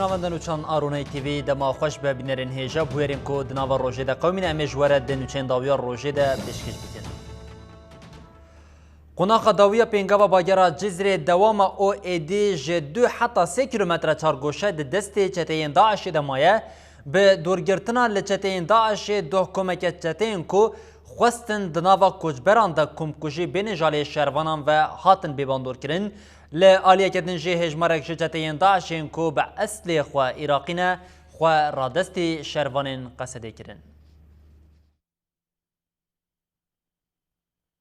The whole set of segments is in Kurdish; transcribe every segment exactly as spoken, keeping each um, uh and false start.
Navenda nûçan a Ronahî T V, dema xweş be bînerên hêja, bûyerên ku di nava rojê de qewimîne, em ê ji we re di nûçeyên dawiya rojê de pêşkêş bikin. Qonaxa dawiya pêngava bagera Cizîrê dewam e û êdî ji du heta sê kîlometre çargoşe di destê çeteyên DAIŞê de maye. Bi dorgirtina li çeteyên DAIŞê doh komeke çeteyên ku xwestin di nava koçberan de komkujî bênin ji aliyê şervanan ve hatin bêbandorkirin. Li aliyeke din jî hêjmarek ji çeteyên DAIŞê yên ku bi eslê xwe Iraqî ne, xwe radestî şervanên Qesedê kirin.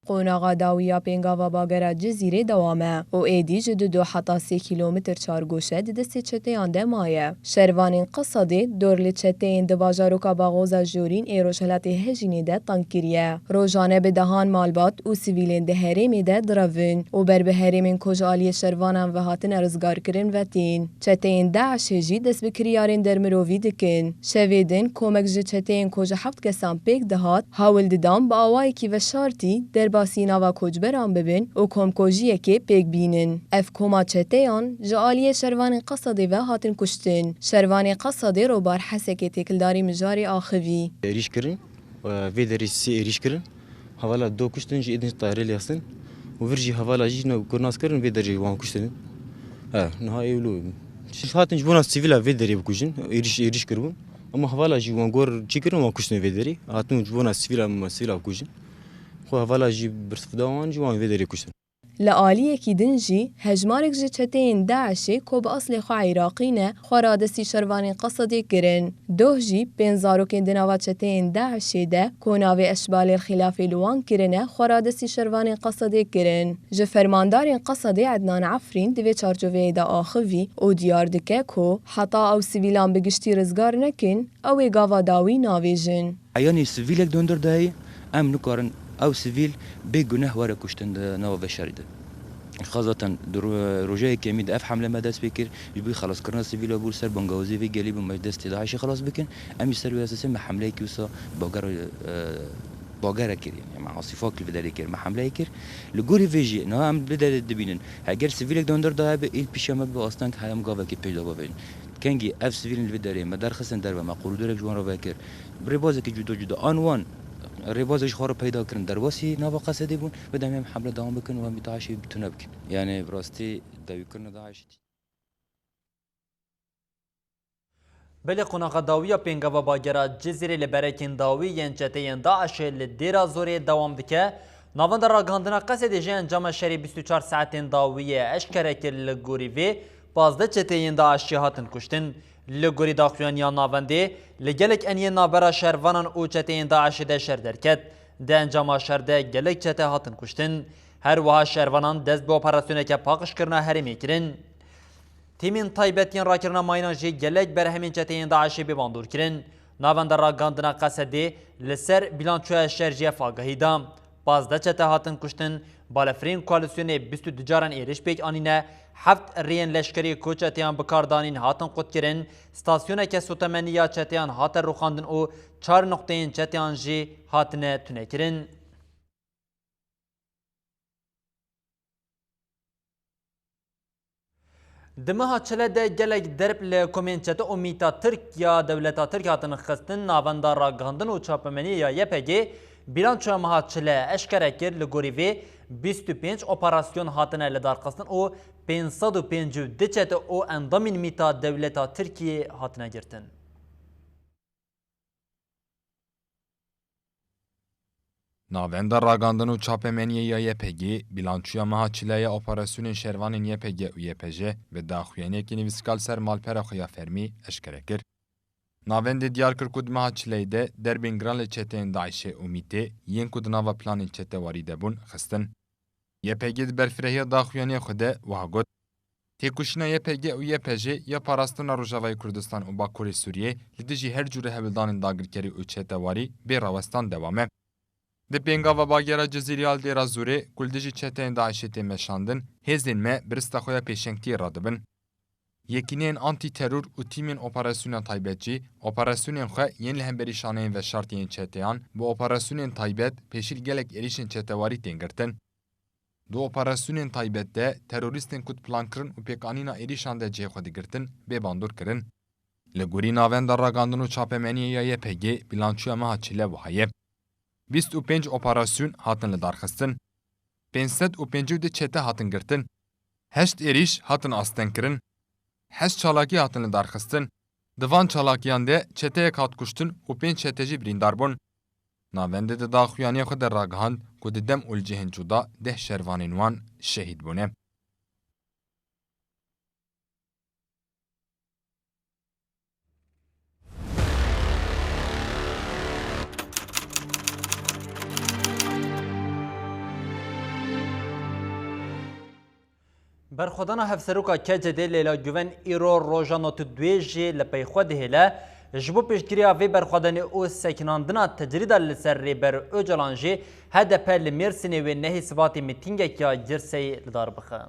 Qonaxa dawî ya pêngava bagera Cizîrê dewam e û êdî ji du do heta sê kîlometr çargoşe di destê çeteyan de maye. Şervanên Qesedê dor li çeteyên di bajaroka Baxoza Jorîn ê rojhilatê Hejînê de teng kiriye. Rojane bi dehan malbat û sivîlên di herêmê de direvin û ber bi herêmên ku ji aliyê şervanan ve hatine rizgarkirin ve tên. Çeteyên DAIŞê jî dest bi kiryarên dermirovî dikin. Şevê din komek ji çeteyên ku ji heft kesan pêk dihat, hewl didan bi awayekî veşartî derbasî nava koçberan bibin û komkujiyekê pêk bînin. Ev koma çeteyan ji aliyê şervanên Qesedê ve hatin kuştin. Şervanê Qesedê Robar Hesekê têkildarî mijarê axivî. Êrîş kirin, e, vê derê sê êrîş kirin. Hevala do kuştin, ji êdin tayarê lê xistin. Û vir jî hevala jî ne ku nas kirin, vê derê wan kuştin. He, niha ê wilo. Ji hatin ji bona sivîla vê derê bikujin, êrîş, êrîş kiribûn. Ama hevala jî wan gor çi kirin, wan kuştin vê derê. Hatin ji bona sivîla, sivîla bikujin. Xwe hevala jî birsifda wan jî wan vê derê kuştin. Li aliyekî din jî hejmarek ji çeteyên DAIŞê ku bi eslê xwe Iraqî ne, xwe radestî şervanên Qesedê kirin. Doh jî pênc zarokên di nava çeteyên DAIŞê de ku navê eşbalê xilafê li wan kirine, xwe radestî şervanên Qesedê kirin. Ji fermandarên Qesedê Ednan Efrîn di vê çarçoveyê de axivî û diyar dike ku heta ew sivîlan bi giştî rizgar nekin, ew ê gava dawî navêjin. Eyanî sivîlek di hundir de heye, em nikarin ew sivîl bê guneh were kuştin di nava vê şerî de. Xazaten di ro-, rojeyê kemî de ev hemle me dest pê kir, ji bo xelaskirina sivîla bû, ser bangawazî vê gelî bû, me ji destê DAIŞê xelas bikin. Em jî ser wê esasê me hemleyekî wisa bager, e, bagere kir, yani me asîfak li vê derê kir, me hemleyê kir. Li gorî vê jî, niha em vê derê dibînin. Heger sivîlek di hundir de hebe, êl pîşa me bibe asteng, heye em gavekê pêş de bavêjin. Kengî ev sivîlên li vê derê me derxistin derve, me qorîdorek ji wan re vekir. Rêbazekî cuda cuda an wan rêbazek ji xwe re peyda kirin, derbasî nava Qesedê bûn, bi demê em hemle dewam bikin û em DAIŞê tune bikin. Yani bi rastî dawîkirina DAIŞê. Belê qonaxa dawî ya pêngava bagera Cizîrê li berekên dawî yên çeteyên DAIŞê li Dêra Zorê dewam dike. Navenda ragihandina Qesedê jî encama şerê bîst û çar saetên dawî ye eşkere kir, li gorî vê pazdeh çeteyên DAIŞê hatin kuştin. Li gorî daxuyaniya navendê, li gelek eniyên navbera şervanan û çeteyên DAIŞê de şer derket. Di encama şer de gelek çete hatin kuştin. Her wiha şervanan dest bi operasyoneke paqijkirina herêmê kirin. Tîmên taybet yên rakirina mayînan jî gelek berhemên çeteyên DAIŞê bê bandor kirin. Navenda ragihandina Qesedê li ser bîlançoya şer jî ev agahî da. Pazdeh çete hatin kuştin, balefirên koalîsyonê bîst û du caran êrîş pêk anîne, heft rêyên leşkerî ku çeteyan bi kar danîn hatin qutkirin, stasyoneke sotemenî ya çeteyan hate rûxandin û çar nuqteyên çeteyan jî hatine tunekirin. Di meha çile de gelek derb li komên çete û mîta Tirk ya dewleta Tirk hatin xistin. Navenda ragihandin û çapemeniyê ya Y P G bîlançoya meha çile eşkere kir, li gorî vê bîst û pênc operasyon hatine lidarxistin û pênc sed û pêncî û du çete û endamên mîta dewleta Tirkiyê hatine girtin. Navenda Ragandin û Çapemeniyê ya Y P G, bîlançoya meha çile ya operasyonên şervanên Y P G û Y P J bi daxuyaniyekî nivîskar li ser malpera xwe ya fermî eşkere kir. Navendê diyar kir ku di meha çileyê de derbên giran li çeteyên DAIŞê û mîtê yên ku di nava planên çetewarî de bûn, xistin. Y P G di berfirehiya daxuyaniya xwe de wiha got, Têkoşîna Y P G û Y P J ya parastina Rojavayê Kurdistan û Bakurê Sûriyê li dijî her cûre hewldanên dagirkerî û çetewarî bê rawestan dewam e. Di pêngava bagera Cizîrê ya li Dêra Zûrê ku li dijî çeteyên DAIŞê tê meşandin, hêzên me bi rista xwe ya pêşengtiyê radibin. Yekîneyên antîteror û tîmên operasyona taybet jî operasyonên xwe yên li hemberî şaneyên veşartî yên çeteyan bi operasyonên taybet pêşî li gelek êrîşên çetewarî tên girtin. Di operasyonên taybet de terorîstên ku di plankirin û pêkanîna êrîşan de cihê xwe digirtin, bê bandor kirin. Li gorî navenda ragandin û çapemeniyê ya Y P G, bilançoya meha çile wiha ye. Bîst û pênc operasyon hatin lidarxistin. Pênc sed û pêncî û du çete hatin girtin. Heşt êrîş hatin astengkirin. Heşt çalakî hatin lidarxistin. Di van çalakiyan de çeteyek hat kuştin û pênc çete jî birîndar bûn. Navende di daxuyaniya xwe de ragihand ku di dem û li cihên cuda deh şervanên wan şehîd bûne. Berxwedana Hevseroka K C D Leyla Guven îro roja nod û duyê jî li pey xwe dihêle. Ji bo piştgiriya vê berxwedanê û sekinandina tecrîda li ser Rêber Ocalan jî H D P li Mêrsînê wê nehê Sibatê mîtîngek ya girseyî li dar bixe.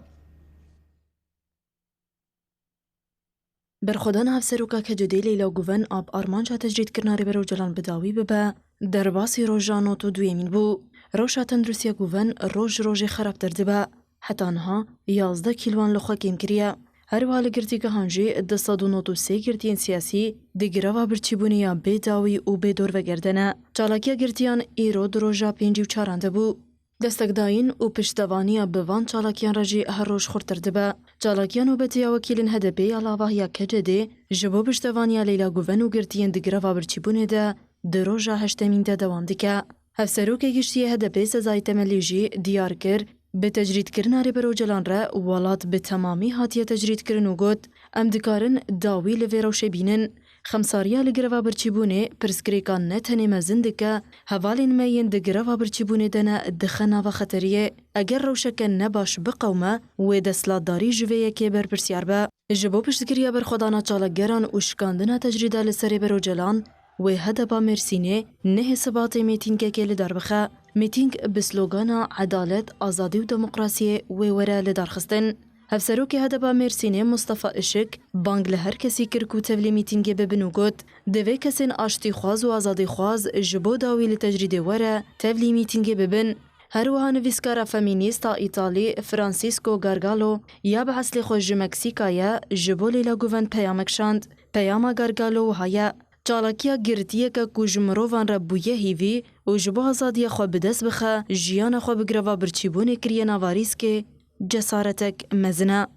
Berxwedana Hevseroka K C D Leyla Guven a bi armanca tecrîdkirina Rêber Ocalan bi dawî bibe, derbasî roja nod û duyemîn bû. Rewşa tenduristiya Guven roj ji rojê xerabtir dibe. Heta niha yazdeh kîloan li xwe kêm kiriye. Her wiha li girtîgehan jî du sed û nod û sê girtiyên siyasî di greva birçîbûnê ya bê dawî û bê dorveger de ne. Çalakiya girtiyan îro di roja pêncî û çaran de bû. Destekdayîn û piştevaniya bi van çalakiyan re jî her roj xurttir dibe. Çalakiya nobetî ya wekîlên H D P'ê ya lavahiya K C D'ê ji bo piştevaniya Leyla Guven û girtiyên di greva birçîbûnê de di roja heştemîn de dewam dike. Hevserokê Giştî yê H D P'ê Sezai Temelî jî diyar kir, bi tecrîdkirina Rêber Ocalan re welat bi temamî hatiye tecrîdkirin û got, em dikarin dawî li vê rewşê bînin. Xemsariya li greva birçîbûnê pirsgirêkan ne tenê mezin dike, hevalên me yên di greva birçîbûnê de ne dixe nava xeteriyê. Eger rewşeke ne baş biqewime, wê desthilatdarî ji vê yekê berpirsiyar be. Ji bo piştgiriya berxwedana çalakgeran û şikandina tecrîda li ser Rêber Ocalan, wê H D P a Mêrsînê nehê Sibatê mîtîngekê li dar bixe. Mîtîng bi slogana Edalet, Azadî û Demokrasiyê wê were lidarxistin. Hevserokê H D P a Mêrsînê Mustafa Işik bang li her kesî kir ku tevlî mîtîngê bibin û got, divê kesên aştîxwaz û azadîxwaz ji bo dawî li tecrîdê were tevlî mîtîngê bibin. Her wiha nivîskara femînîst a Îtalî Francisco Gargalo ya bi eslê xwe ji Meksîka ye, ji bo Leyla Guven peyamek şand. Peyama Gargalo wiha ye, çalakiya girtiyeke ku ji mirovan re bûye hîvî û ji bo azadiya xwe bi dest bixe, jiyana xwe bi greva birçîbûnê kiriye nava rîskê, cesaretek mezin e.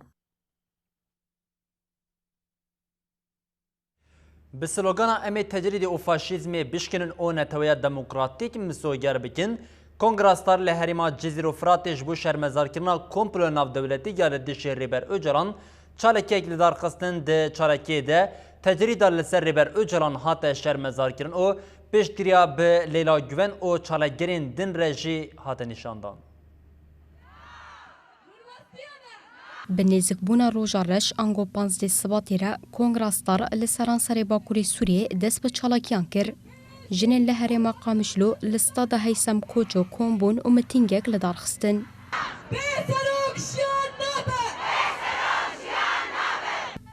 Bi slogana "Em ê tecrîdê û faşîzmê bişkinin û neteweya demokratîk misoger bikin", Kongra Star li herêma Cizîr û Firatê ji bo şermezarkirina komploya navdewletî ya li dijî Rêber Ocalan çalakiyek li dar xistin. Di çalakiyê de tecrîda li ser Rêber Ocalan hate şermezarkirin û piştgiriya bi Leyla Guven û çalakgerên din re jî hate nîşandan. Bi nêzikbûna roja reş ango panzdeh Sibatê re Kongra Star li seranserê Bakurê Sûriyê dest bi çalakiyan kir. Jinên li herêma Qamişlo li stada Heysem Koço kom bûn û mitîngek li dar xistin. Bê serok jiyan nabe!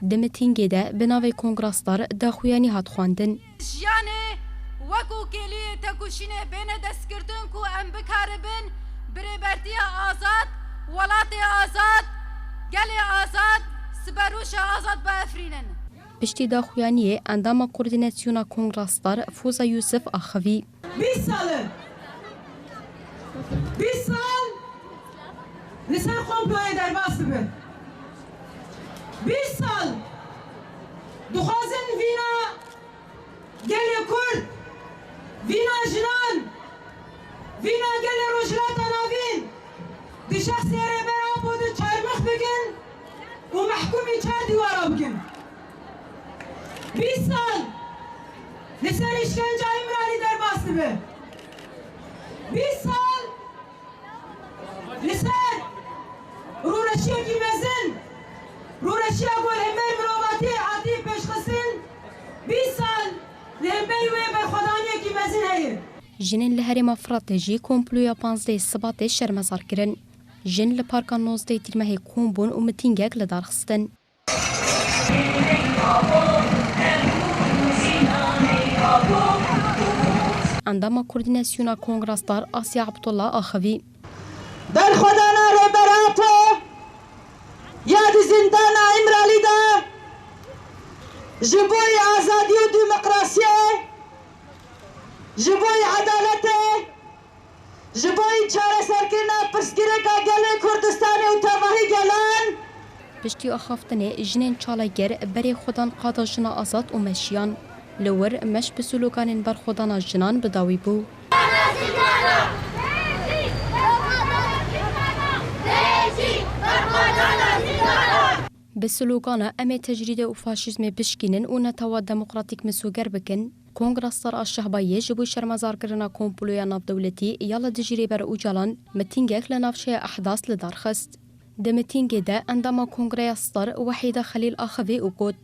Di mitîngê de bi navê Kongra Star daxuyanî hat xwendin. Jiyanê wekû kêliyê tekoşînê bêne destgirtin ku em bikaribin bi rêbertiya azad, welatê azad, gelê azad, siberûşa azad biefirînin. Piştî daxuyaniyê endama Koordînasyona Kongra Star Foza Yûsif axivî. Bîst sal e. Bîst sal li ser komployê derbas dibe. Bîst sal dixwazin vîna gelê Kurd, vîna jinan, vîna gelê Rojhilata Navîn di şexsê Rêber Apo de çarmix bikin û mehkûmî çar dîwara bikin. Bîst sal li ser îşkenca Îmralî derbas dibe. Bîst sal li ser rûreşiyekî mezin, rûreşiya ku li hember mirovatiyê hatî pêşxistin, bîst sal li hemberî wê berxwedaniyekî mezin heye. Jinên li herêma Firatê jî komploya panzdeh Sibatê şermezar kirin. Jin li Parka nozdeh Tîrmehê kom bûn û mitîngek li dar xistin. Endama Koordînasyona Kongra Star Asya Abdullah axivî. Berxwedana Rêber Apo ya di zîndana Îmralî de ji bo azadî û demokrasiyê, ji bo edaletê, ji bo çareserkirina pirsgirêka gelê Kurdistanê û tevahî gelan. Piştî axaftinê jinên çalakger berê xwe dan qada jina azad û meşiyan. Li wir meş bi sloganên berxwedana jinan bi dawî bû. Bi slogana "Em ê tecrîdê û faşîzmê bişkînin û netewa demokratîk misoger bikin", Kongra Star a Şehbayê ji bo şermezarkirina komploya navdewletî ya li dijî Rêber Ocalan mitîngek li navçeya Ehdas li dar xist. Di mitîngê de endama Kongreya Star Wehîda Xelîl axivî û got,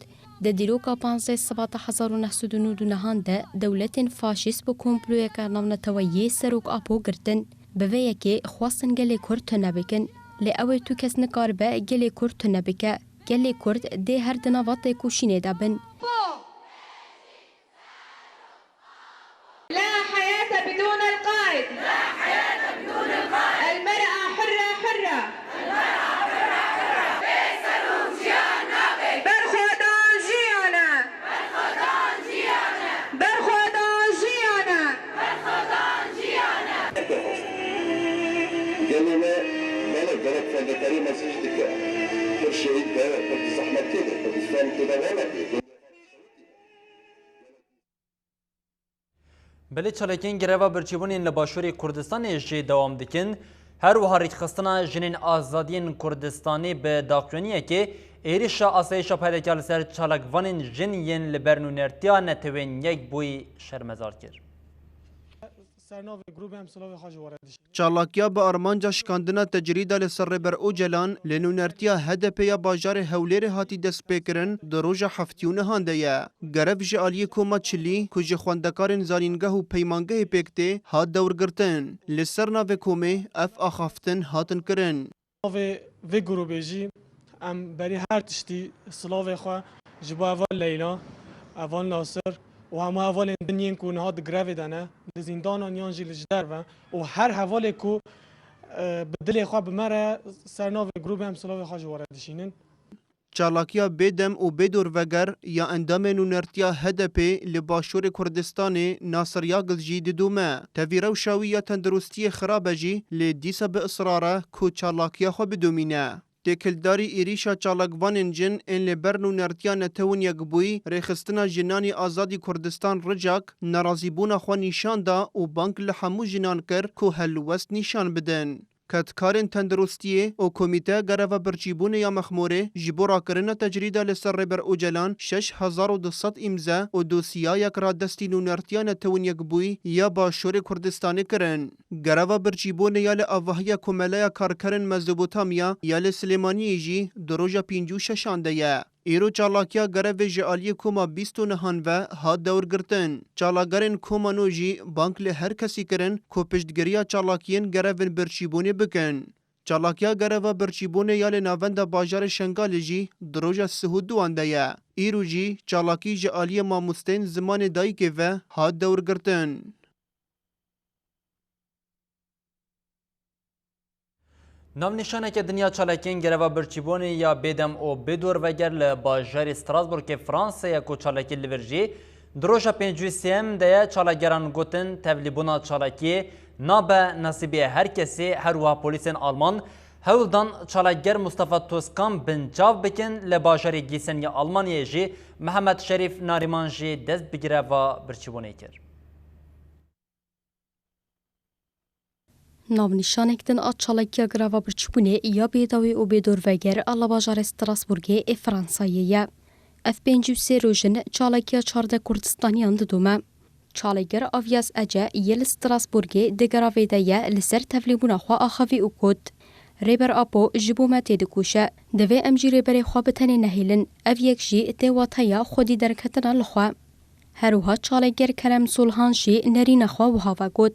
di dîroka panzdeh Sibata hezar û neh sed û nod û nehan de dewletên faşîst bi komployeke navneteweyî Serok Apo girtin. Bi vê yekê xwestin gelê Kurd tune bikin. Lê ew ê tu kes nikaribe gelê Kurd tune bike. Gelê Kurd dê her di nava têkoşînê de bin. لا حياة بدون القائد. لا حياة بدون القائد. المرأة حرة حرة. Berxwedan jiyan e. Berxwedan jiyan e. Gelê me, belê, gerek fedakarî me jî dike. Pir şehîd be, pir zehmet tê de, Kurdistan tê de wela bê. Belê çalakiyên greva birçîbûnên li Başûrê Kurdistanê jî dewam dikin. Her wiha rêkxistina jinên azadiyên Kurdistanê bi daxuyaniyekê êrîşa asayîşa PDK'ê li ser çalakvanên jin yên li ber nûnertiya Netewên Yekbûyî şermezar kir. Ser navê grûbê em silavê xwe ji we re dişînin. Çalakiya bi armanca şikandina tecrîda li ser Rêber Ocalan li nûnertiya HDP'ê ya bajarê Hewlêrê hatî destpêkirin, di roja heftî û nehan de ye. Gerev ji aliyê koma çilî ku ji xwendekarên zanîngeh û peymangehê pêk tê, hat dewrgirtin. Li ser navê komê ev axaftin hatin kirin. Navê vê grûbê jî em berî her tiştî silavê xwe ji bo heval Leyla, heval Nasir û hemû hevalên din yên ku niha di grevê de ne, di zîndanan yan jî li ji derve û her hevalê ku, e, bi dilê xwe bi me re ser navê grûbê em silavê xwe ji we re dişînin. Çalakiya bêdem û bêdorveger ya endamê nûnertiya HDP'ê li Başûrê Kurdistanê Nasir Yagil jî didome. Tevî rewşa wî ya tenduristiyê xirab e jî, lê dîsa bi israr e ku çalakiya xwe bidomîne. Têkildarî êrîşa çalakvanên jin ên li ber nûnertiya Netewên Yekbûyî Rêxistina Jinanî Azadî Kurdistan, RICAK, nerazîbûna xwe nîşan da û bang li hemû jinan kir ku helwest nîşan bidin. Kedkarên tenduristiyê û Komîteya Gereva Birçîbûnê ya Mexmûrê ji bo rakirina tecrîda li ser Rêber Ocalan şeş hezar û du sed îmze û dosyayek radestî nûnertiya Netewên Yekbûyî ya Başûrê Kurdistanê kirin. Gereva birçîbûnê ya li avahiya Komeleya Karkerên Mezopotamya ya li Silêmaniyê jî di roja pêncî û şeşan de ye. Îro çalakiya gerevê ji aliyê koma bîst û nehan ve hat dewrgirtin. Çalagerên koma nû jî bang li her kesî kirin ku piştgiriya çalakiyên gerevên birçîbûnê bikin. Çalakiya gereva birçîbûnê ya li navenda bajarê Şengalê jî di roja sih û duan de ye. Îro jî çalakî ji aliyê mamosteyên zimanê dayikê ve hat dewrgirtin. Navnîşaneke din ya çalakiyên greva birçîbûnê ya bêdem û bêdorveger li bajarê Strasbourgê Fransayê ku çalakî li vir jî di roja pêncî û sêyem de ye, çalakgeran gotin tevlîbûna çalakiyê nabe nesîbê her kesê, her wiha polîsên Alman hewl dan çalakger Mustafa Toskan binçav bikin, li bajarê Gîsen ya Almanyayê jî Mihemed Şerîf Narîman jî dest bi greva birçîbûnê kir. Navnîşanek din a çalakiya greva birçîbûnê ya bêdawî û bêdorveger a li bajarê Strasbourgê ê Fransayê ye. Ev pêncî û sê roj in çalakiya çardeh Kurdistaniyan didome. Çalakger Avyas Ece yê li Strasbourgê di gravê de ye, li ser tevlîbûna xwe axivî û got, Rêber Apo ji bo me têdikoşe. Divê em jî rêberê xwe bi tenê nehêlin. Ev yek jî tê wateya xwedî derketina li xwe. Her wiha çalakger Kerem Solhan jî nerîna xwe wiha ve got,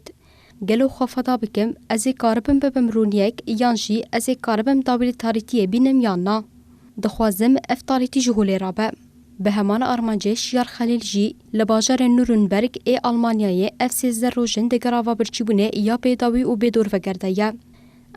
Gelo xwe feda bikim, ez ê karibim bibim rûniyek yan jî ez ê karibim dawî li tarîtiyê bînim yan na? Dixwazim ev tarîtî ji holê rabe. Bi heman armancê Şiyar Xelîl jî li bajarê Nuremberg ê Almanyayê ev sêzdeh roj in di greva birçîbûnê ya bêdawî û bêdorveger de ye.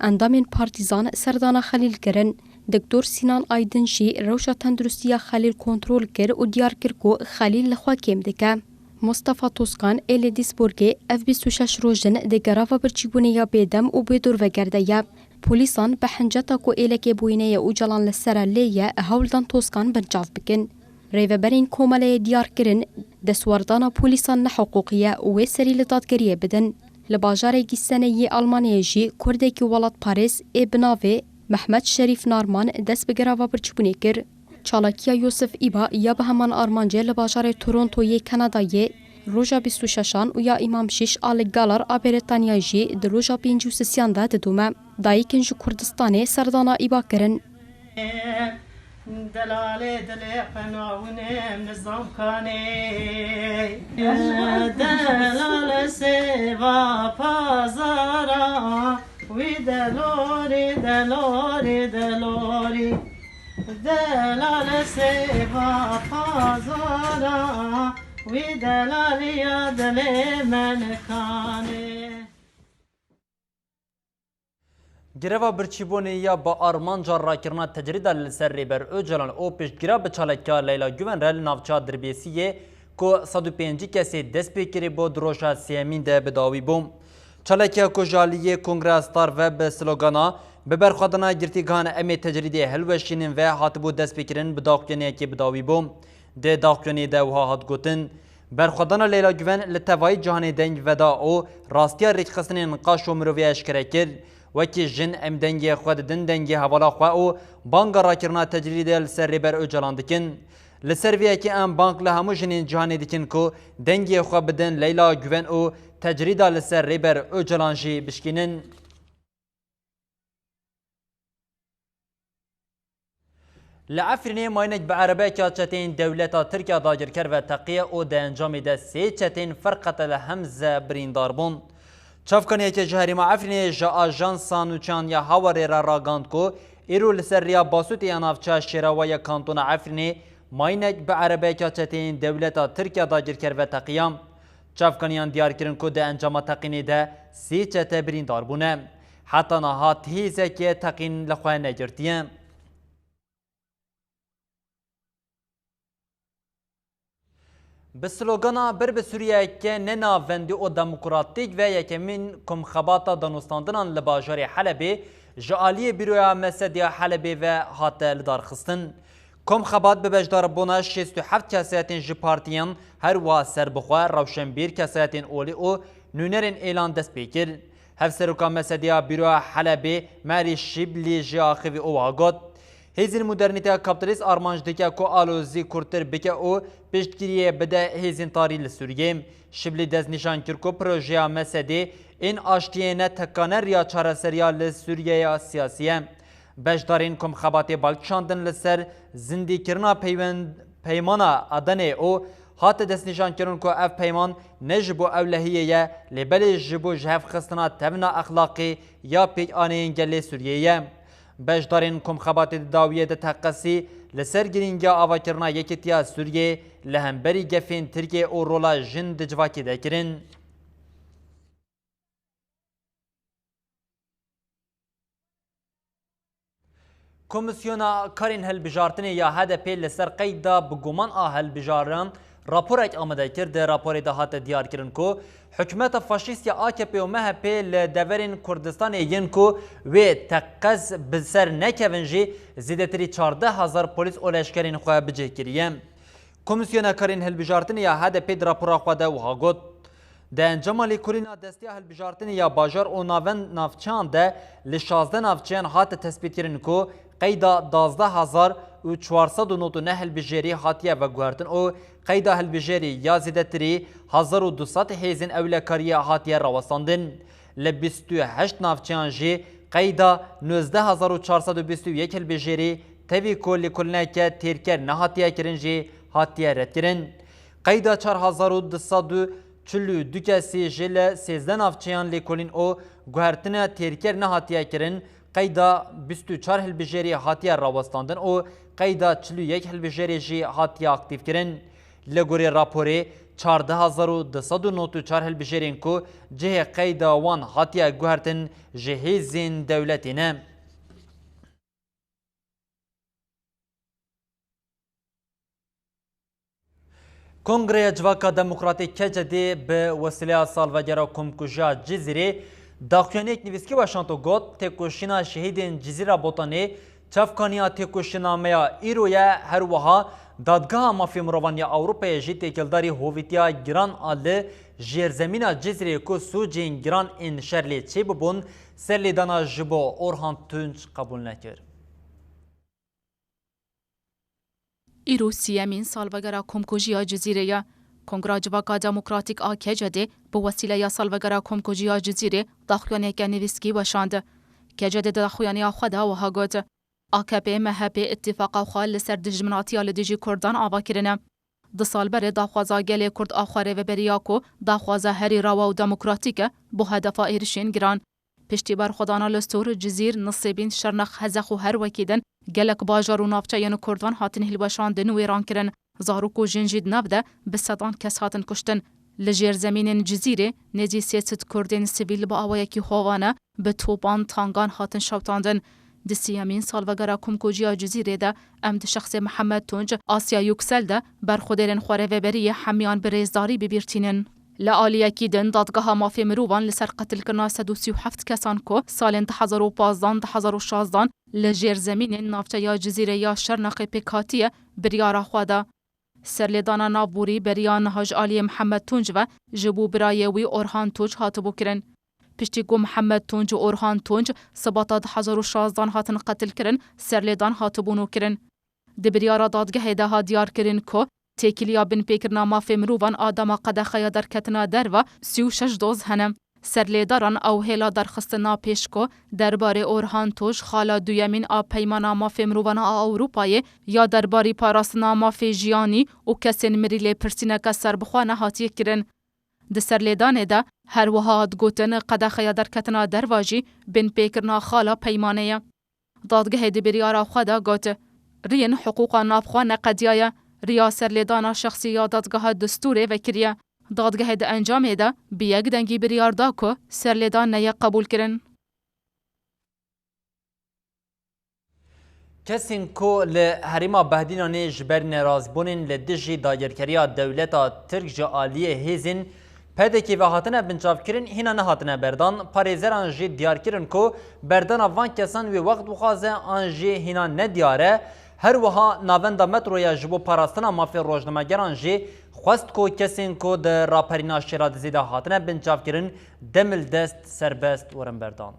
Endamên partîzan serdana Xelîl kirin. Doktor Sînan Aydin jî rewşa tenduristiya Xelîl kontrol kir û diyar kir ku Xelîl li xwe kêm dike. Mustafa Toskan ê li Duisburgê ev bîst û şeş roj in di gerava birçîbûnê ya bêdem û bêdor vegerde ye. Polîsan bi hinceta ku êlekê boyîneyê Ocalan li ser e lê ye, hewl dan Toskan binçav bikin. Rêveberên Komeleyê diyar kirin, destwerdana polîsan nehiqûqî ye û wê serî li dadgeriyê bidin. Li bajarê Gîssenê yê Almanyayê jî Kurdekî welatparêz ê bi navê Mehmet Şerîf Narman dest bi gerava birçîbûnê kir. Çalakiya Yosif Îba ya bi heman armancê li bajarê Toronto yê Kanadayê roja bîst û şeşan û ya Îmam Şîş a li Galar a Brîtanyayê jî di roja pêncî û sisiyan de didome. Dayikên ji Kurdistanê serdana Îba kirin. Delalê dilê xwe navûnê nizam kanê. Delal sêva pazara, wî delorî, delorî, delorî. Delal sêva pazara, wî delaliya dilê me nikanê. Greva birçîbûnê ya bi armanca rakirina tecrîda li ser Rêber Ocalan û piştgira bi çalakiya Leyla Guven re li navçeya Dirbêsiyê ku sed û pêncî kesê dest pê kirî bû, di roja sêyemîn de bi dawî bû. Çalakiya ku ji aliyê Kongreya Star ve bi slogana "Bi berxwedana girtîgehan em ê tecrîdê hilweşînin" ve hatibû destpêkirin, bi daxuyaniyekê bi dawî bû. Di daxuyaniyê de wiha hat gotin, Berxwedana Leyla Guven li tevayî cîhanê deng veda û rastiya rêkxistinên qaşo mirovî eşkere kir. Wekî jin em dengê xwe didin dengê hevala xwe û banga rakirina tecrîdê li ser Rêber Ocalan dikin. Li ser vê yekê em bang li hemû jinên cîhanê dikin ku dengê xwe bidin Leyla Guven û tecrîda li ser Rêber Ocalan jî bişkînin. Li Efrînê mayînek bi erebeyeke çeteyên dewleta Tirk ya dagirker ve teqiye û di encamê de sê çeteyên Ferqete li Hemze birîndar bûn. Çavkaniyeke ji herêma Efrînê ji ajansa nûçeyan ya Hawarê re ragihand ku îro li ser rêya Basûtê ya navçeya Şêrawa ya kantona Efrînê mayînek bi erebeyeke çeteyên dewleta Tirk ya dagirker ve teqiya. Çavkaniyan diyar kirin ku di encama teqînê de sê çete birîndar bûne. Heta niha ti hêzeke teqîn li xwe negirtiye. Bi slogana "Bir bi Sûriyeyeke ne navendî û demokratîk" ve yekemîn komxebata danûstandinan li bajarê Helebê ji aliyê Bîroya Mesediya Helebê ve hate lidarxistin. Komxebat bi beşdarbûna şêst û heft kesayetên ji partiyan, her wiha serbixwe, rewşenbîr, kesayetên olî û nûnerên êlan dest pê kir. Hevseroka Mesediya Bîroya Helebê Merî Şîblî jî axivî û wiha got, Hêzên modernîteya kapîtalîst armanc dike ku alozî kûrtir bike û piştgiriyê bide hêzên tarî li Sûriyê. Şîblî destnîşan kir ku projeya Mesedê ên aştiyê ne tekane riya çareseriya li Sûriyeya siyasî ye. Beşdarên komxebatê bal kişandin li ser zindîkirina peywen-, peymana Adenê û hate destnîşankirin ku ev peyman ne ji bo ewlehiyê ye, lê belê ji bo jihevxistina tevna exlaqî ya pêkaneyên gelê Sûriyê ye. Beşdarên komxebatê di dawiyê de teqesî li ser girîngiya avakirina yekîtiya Sûriyê li hemberî gefên Tirkiyê û rola jin di civakê de kirin. Komîsyona Karên Hilbijartinê ya H D P li ser qeyda bi guman a hilbijartin raporek amade kir. Di raporê de hate diyarkirin ku hikûmeta faşîst ya A K P û M H P li deverên Kurdistanê yên ku wê teqez bi ser nekevin jî zêdetirî çardeh hezar polîs û leşkerên xwe bi cih kiriye. Komîsyona Karên Hilbijartinê ya H D P di rapora xwe de wiha got, Di encama lêkolîna Desteya Hilbijartinê ya Bajar û Navend navçeyan de li şazdeh navçeyan hate tespîtkirin ku qeyda duwazdeh hezar û çar sed û nod û neh hilbijêrî hatiye veguhertin û qeyda hilbijêrî ya zêdetirî hezar û du sed hêzên ewlekariyê hatiye rawestandin. Li bîst û heşt navçeyan jî qeyda nozdeh hezar û çar sed û bîst û yek hilbijêrî, tevî ku lêkolîneke têrker nehatiye kirin jî hatiye redkirin. Qeyda çar hezar û du sed û çil û du kesî jî li sêzdeh navçeyan lêkolîn û guhertina têrker nehatiye kirin, qeyda bîst û çar hilbijêrî hatiye rawestandin û qeyda çil û yek hilbijêrî jî hatiye aktîfkirin. Li gorî raporê, çardeh hezar û du sed û nod û çar hilbijêrên ku cihê qeyda wan hatiye guhertin ji hêzên dewletê ne. Kongreya Civaka Demokratîk, K C D, bi wesîleya salvegera komkujiya Cizîrê daxuyaniyek nivîskî weşand û got, têkoşîna şehîdên Cizîra Botanê çavkaniya têkoşînameya îro ye, her wiha Dadgeha Mafê Mirovan ya Ewropayê jî têkildarî hovîtiya giran a li jêrzemîna Cizîrê ku sûcên giran ên şer lê çêbibûn, serlêdana ji bo Orhan Tunç qebûl nekir. Îro siyemîn salvegera komkujiya Cizîrê ye. Kongra Civaka Demokratîk a K C D bi wesîleya salvegera komkujiya Cizîrê daxuyaniyeke nivîskî weşand. K C D di daxuyaniya xwe de wiha got, A K P M H P îtîfaqa xwe li ser dijminatiya li dijî Kurdan ava kirine. Du sal berê daxwaza gelê Kurd a xwerêveberiya ku daxwaza herî rawa û demokratîk e, bo hedefa êrişên giran. Piştî berxwedana li Stûr, Cizîr, Nisêbîn, Şirnex, Hezexû her wekî din gelek bajar û navçeyên Kurdan hatin hilweşandin, wêran kirin. Zarok û jin jî di nav de bi sedan kes hatin kuştin. Li jêrzemînên Cizîrê nêzî sê sed Kurdên sivîl bi awayekî hovane bi topan, tangan hatin şewitandin. Di siyemîn salvegera komkujiya Cizîrê de em di şexsê Mihemed Tunc, Asya Yuksel de berxwedêrên xwerêveberiyê hemiyan bi rêzdarî bi bîr tînin. Li aliyekî din, Dadgeha Mafê Mirovan li ser qetilkirina sed û sî û heft kesan ku salên du hezar û pazdan, du hezar û şazdan li jêrzemînên navçeya Cizîrê ya Şirnexê pêk hatiye, biryara xwe da. Serlêdana navborî beriya niha ji aliyê Mihemed Tunc ve ji bo birayê wî Orhan Tunc hatibû kirin. Piştî ku Mihemed Tunc û Orhan Tunc Sibata du hezar û şazdan hatin qetilkirin, serlêdan hatibû nûkirin. Di biryara dadgehê de hat diyarkirin ku têkiliya binpêkirina mafê mirovan a dema qedexeya derketina derve sî û şeş doz hene. Serlêdaran ew hêla derxistina pêş ku derbarê Orhan Tunc, xala duyemîn a Peymana Mafê Mirovan a Ewropayê ya derbarî parastina mafê jiyanî û kesên mirî lê pirsîneke serbixwe nehatiye kirin. Di serlêdanê de her wiha hat gotin, qedexeya derketina derva jî binpêkirina xala Peymanê ye. Dadgehê di biryara xwe de got, riyên hiqûqa navxwe neqediyaye, riya serlêdana şexsî ya dadgeha distûrê vekiriye. Dadgehê di encamê de bi yek dengî biryar da ku serlêdan neyê qebûlkirin. Kesên ku li herêma Behdînanê ji ber nerazbûnên li dijî dagirkeriya dewleta Tirk ji aliyê hêzên P D K ve hatine binçavkirin, hîna nehatine berdan. Parêzeran jî diyar kirin ku berdana van kesan wê wext dixwaze an jî hîna nediyar e. Her wiha Navenda Metroya ji bo parastina mafê rojnamegeran jî xwest ku kesên ku di raperîna Şêladizê de hatine binçavkirin demildest serbest werin berdan.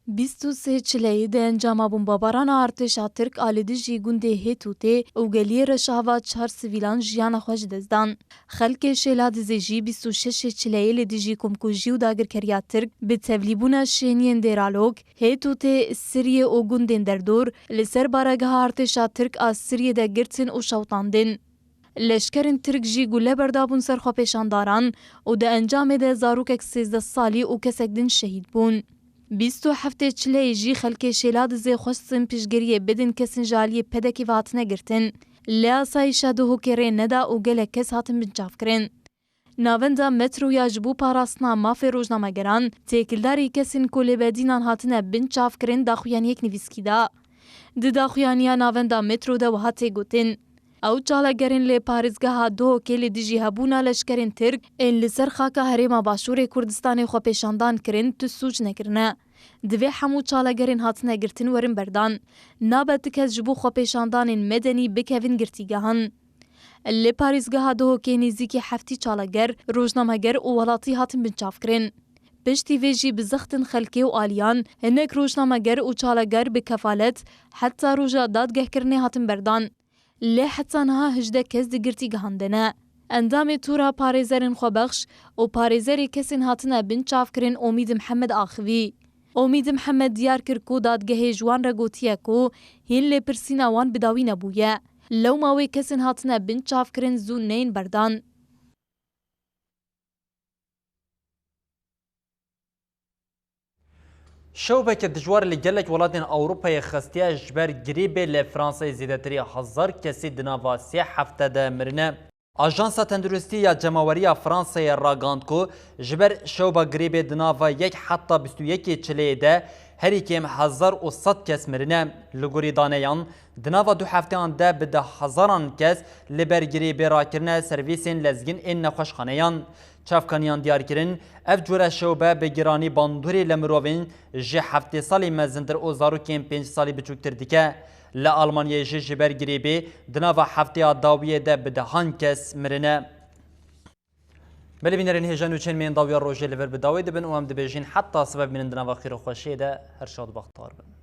Bîst û sê çileyê di encama bombabarana artêşa Tirk a li dijî gundê Hêtûtê û geliyê Reşava çar sivîlan jiyana xwe ji dest dan. Xelkê Şêladizê jî bîst û şeş çileyê li dijî komkujî û dagirkeriya Tirk bi tevlîbûna şêniyên Dêralok, Hêtûtê, Siriyê û gundên derdor li ser baregeha artêşa Tirk a Siriyê de girtin û şewitandin. Leşkerên Tirk jî gule berdabûn ser xwepêşandaran û di encamê de zarokek sêzdeh salî û kesek din şehîd bûn. Bîst û heftê çileyê jî xelkê Şêladizê xwestin piştgiriyê bidin kesên ji aliyê P D K ve hatine girtin. Lê asayîşa Duhokê rê neda û gelek kes hatin binçavkirin. Navenda Metroya ji bo parastina mafê rojnamegeran, têkildarî kesên ku li Bedînan hatine binçavkirin daxuyaniyek nivîskî da. Di daxuyaniya Navenda Metro de wiha tê gotin, ew çalakgerên li parêzgeha Duhokê li dijî hebûna leşkerên Tirk ên li ser xaka Herêma Başûrê Kurdistanê xwepêşandan kirin, tu sûc nekirine. Divê hemû çalakgerên hatine girtin werin berdan. Nabe ti kes ji bo xwepêşandanên medenî bikevin girtîgehan. Li parêzgeha Duhokê nêzîkî heftî çalakger, rojnameger û welatî hatin binçavkirin. Piştî vê jî bi zextin xelkê û aliyan hinek rojnameger û çalakger bi kefalet heta roja dadgehkirinê hatin berdan. Lê heta niha hejdeh kes di girtîgehan de ne. Endamê Tora Parêzerên Xwebexş û parêzerê kesên hatine binçavkirin Omîd Mihemed axivî. Omîd Mihemed diyar kir ku dadgehê ji wan re gotiye ku hîn lêpirsîna wan bi dawî nebûye. Lewma wê kesên hatine binçavkirin zû neyên berdan. Şewbeke dijwar li gelek welatên Ewropayê xestiye, ji ber grîbê li Fransayê zêdetirî hezar kesî di nava sê hefte de mirine. Ajansa Tenduristî ya Cemawerî ya Fransayê ragihand ku ji ber şewba grîbê di nava yek heta bîst û yekê Çileyê de herî kêm hezar û sed kes mirine. Li gorî daneyan, di nava du hefteyan de bi deh hezaran kes li ber grîbê rakirine servîsên lezgîn ên nexweşxaneyan. Çavkaniyan diyar kirin, ev cure şewbe bi giranî bandorê li mirovên ji heftê salî mezintir û zarokên pênc salî biçûktir dike. Li Almanyayê jî ji ber grîbê di nava hefteya dawiyê de bi dehan kes mirine. Belê bînerên hêja nûçeyên me yên dawiya rojê li vir bi dawî dibin û em dibêjin heta sibe bimînin di nava xêr û xweşiyê de, her şad û bextewar bin.